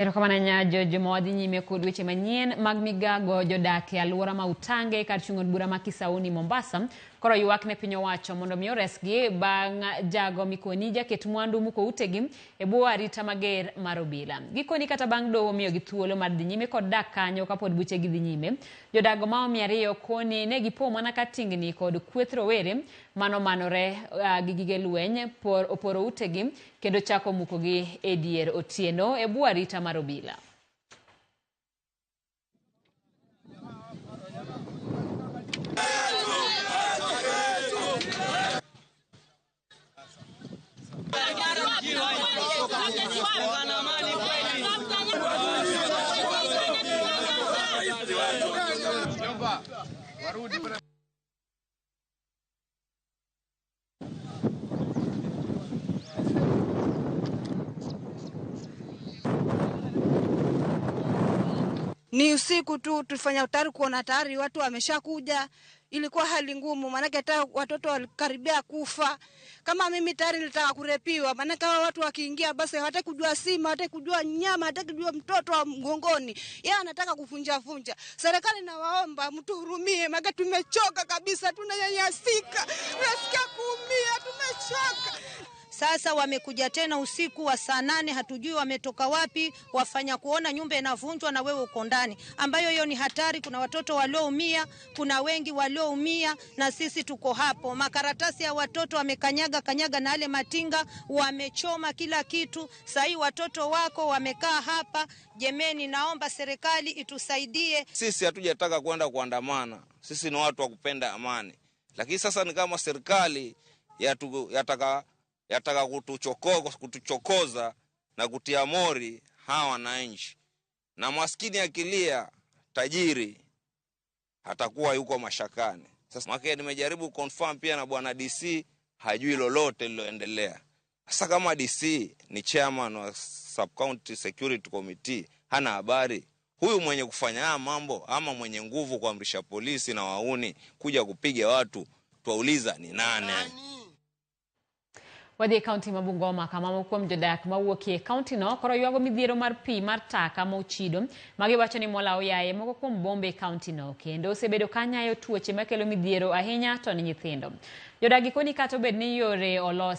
Erokamano ahinya George Juma. Wadhi nyime kod weche manyien mag migago. Jodak e alwora ma Utange kar chung' od bura ma Kisauni Mombasa koro ywak ne piny owacho mondo mi oresgi bang' jago mikoni jaket mwandu muko utegi e bwo arita mager mar obila. Gikoni kata bang' doho miyogi thuolo mar dhi nyime kod dak kanyo kapod buchegi dhi nyime. Jodago maomo 200 koni ne gipo mana ka tingni kod kweth rowere manomanore gi gige lweny oporo utegi kendo chako mukogi e dier otieno e bwo arita mar obila. Ni usiku tu tulifanya tayari kuona tayari watu wameshakuja. Ilikuwa hali ngumu, maanake hata watoto walikaribia kufa. Kama mimi tayari nilitaka kurepiwa, maanake hawa watu wakiingia basi hawataki kujua sima, hawataki kujua nyama, hawataki kujua mtoto wa mgongoni. Yeye anataka kufunja funja. Serikali nawaomba mtuhurumie, maanake tumechoka kabisa, tunanyanyasika, tunasikia kuumia, tumechoka. Sasa wamekuja tena usiku wa saa 8, hatujui wametoka wapi, wafanya kuona nyumba inavunjwa na wewe uko ndani, ambayo hiyo ni hatari. Kuna watoto walioumia, kuna wengi walioumia na sisi tuko hapo. Makaratasi ya watoto wamekanyaga kanyaga na yale matinga, wamechoma kila kitu. Sasa hii watoto wako wamekaa hapa. Jemeni, naomba serikali itusaidie. Sisi hatujataka kwenda kuandamana, sisi ni watu wa kupenda amani, lakini sasa ni kama serikali yataka kutuchokoza na kutia mori hawa wananchi. Na maskini akilia, tajiri atakuwa yuko mashakani. Sasa mwake nimejaribu confirm pia na bwana DC, hajui lolote liloendelea. Sasa kama DC ni chairman wa Sub County Security Committee, hana habari. Huyu mwenye kufanya haya mambo ama mwenye nguvu kuamrisha polisi na wauni kuja kupiga watu, twauliza ni nani? Wadhi e kaunti ma Bungoma kama moko kuom jodak mawuok e kaunti no koro ywago midhiero mar pi mar taka mochido magiwacho ni mola oyaye moko kuom bombe e kaunti no kendo osebedo ka nyayo tuoche makelo midhiero ahinya to ni nyithindo. Jodak gikoni kata obed ni yore olos